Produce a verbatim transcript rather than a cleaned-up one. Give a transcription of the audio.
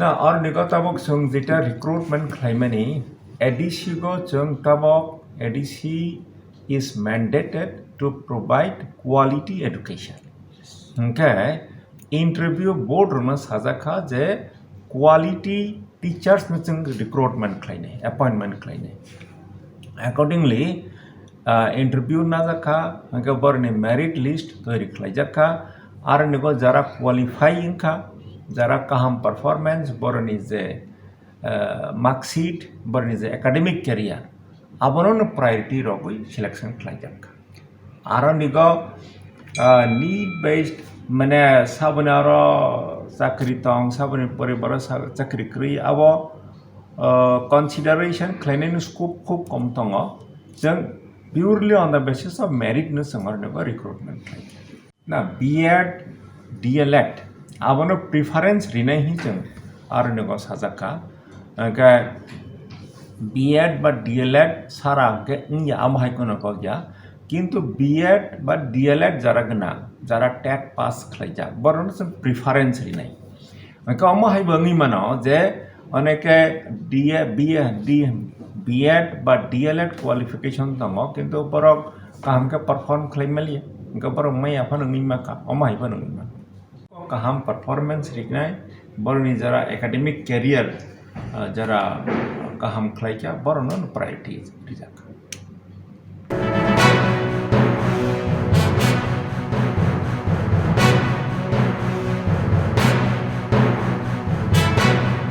Na, aroni go tabok chwng jeta recruitment khlaimani, A D C go chwng tabok, A D C is mandated to provide quality education. Hwnkhe interview board rokno sajak kha je quality teachers no chwng recruitment khlainai, appointment khlainai. Accordingly, ah, interview najak kha, hwnkhe boroni merit list toiri khlaijak kha, aroni go jara qualify wngkha, jara kaham performance, boroni je, ah, mark sheet, boroni je academic career, abono no priority rogwi selection khlaijak kha. Aroni go, ah, need based, mane saboni aro chakri tong, saboni poribaro sa-, chakri kwrwi, abo, ah, consideration khlainani scope khub kom tongo. Chwng purely on the basis of merit no chwng aroni go recruitment khlai. Na, B Ed, D L Ed, abono preference rinai hi chwng aroni go sajak kha. Hwnkhe B Ed ba D L Ed sara hwnkhe wngya, amo hai kheno kok ya. Kintu B Ed ba D L Ed jara gwnang, jara tet pass khlaijak, borokno chwng preference rinai. Hwnkhe omo hai bo wngwi mano je oneke D A, B A, D, B Ed ba D L Ed qualification tongo, kintu borok kaham khe perform khlai maliya, hwnkhe borok maya phano wngwi mankha, omo hai phano wngwi mankha. Kaham performance riknai, borokni jara academic career, ah, jara kaham khlaikha, borokno priority rijak.